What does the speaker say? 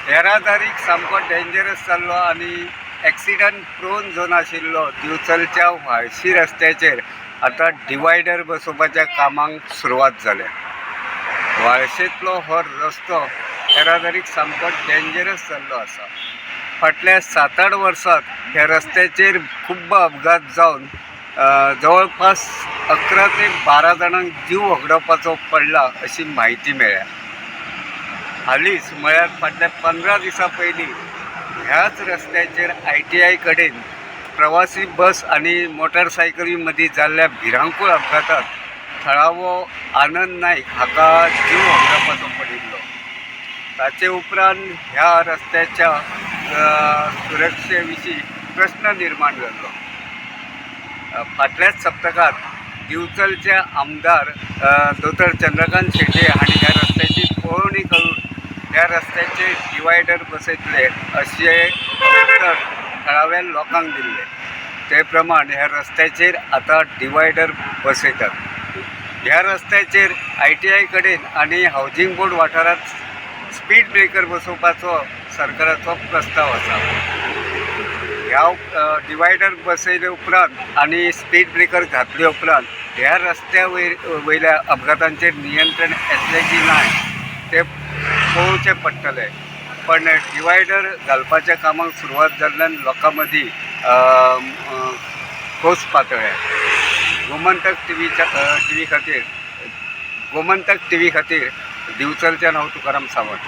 येरादारीक सामको डेंजरस जाल्लो आनी एक्सिडंट प्रोन झोन आशिल्लो दिवचलच्या व्हाळशी रस्त्याचेर आतां डिवायडर बसोवपाच्या कामाक सुरवात जाल्या. व्हाळशेंतलो हो रस्तो येरादारीक सामको डेंजरस जाल्लो आसा. फाटल्या 7-8 वर्सांत ह्या रस्त्याचेर खूब्ब अपघात जावन जवळपास 11 ते 12 जाणांक जीव होगडावपाचो पडला अशी म्हायती मेळ्ळ्या. हालींच म्हळ्यार फाटल्या 15 दिसां पयलीं ह्याच रस्त्याचेर आयटीआय कडेन प्रवासी बस आनी मोटरसायकली मदीं जाल्ल्या भिरांकूळ अपघातांत थळावो आनंद नायक हाका जीव होगडावपाचो पडिल्लो. ताचे उपरांत ह्या रस्त्याच्या सुरक्षे विशीं प्रस्न निर्माण जाल्लो. फाटल्याच सप्तकांत दिवचलचे आमदार दोतोर चंद्रकांत शेट्ये हांणी ह्या रस्त्याची पळोवणी करून ह्या रस्त्याचे डिवायडर बसयतले अशें उतर थळाव्या लोकांक दिल्लें. ते प्रमाण ह्या रस्त्याचेर आतां डिवायडर बसयतात. ह्या रस्त्याचेर आयटीआय कडेन आनी हावजींग बोर्ड वाठारांत स्पीड ब्रेकर बसोवपाचो सरकाराचो प्रस्ताव आसा. ह्या डिवायडर बसयले उपरांत आनी स्पीड ब्रेकर घातले उपरांत ह्या रस्त्या वयल्या अपघातांचेर नियंत्रण येतलें की ना तें पळोवचें पडटलें. पण डिवायडर घालपाच्या कामाक सुरवात जाल्ल्यान लोकां मदीं खोस पातळ्ळ्या. गोमंतक टीव्ही खातीर, गोमंतक टीव्ही खातीर दिवचलच्यान हांव तुकाराम सावंत.